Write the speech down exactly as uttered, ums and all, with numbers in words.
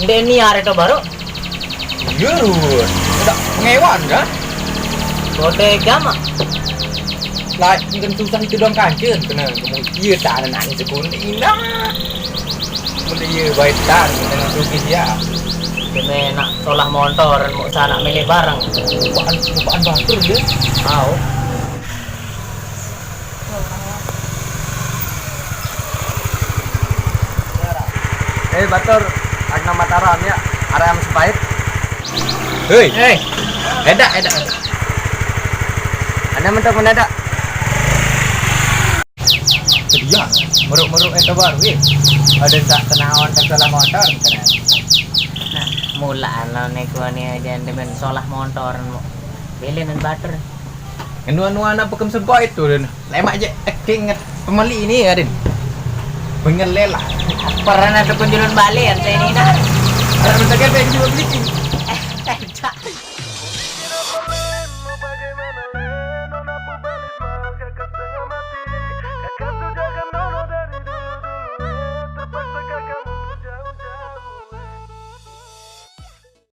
Ndek ni arek to baru. Iya, Run. Udah pengewan kan? Kode gama. Lah, mungkin susah itu dong kancil, kena kamu iya tak ada nangis sekolah indah. Boleh iya baik tak dengan rugi dia. Deme nak solah motor, mau sana milih bareng. Lupaan, lupaan batur dia. Mau. Eh, Batur, agna Mataram ya, aram sebaik. Hei, Eh, edak, edak. Anda mentok mendadak. Sedia, meruk-meruk itu baru, eh. Ada tak tenawan tak salah motor, kena. Nah, mulaan lo nih gua nih aja demen solah motor mau. Beliin batur. Anu-anu anak pekem sebaik tu, dan lemak je acting pemeli ini ya, Din. Pengelela. Pernah tuh kunjungan Bali ya, saya ini nah. Ada mentekan pengen juga beli.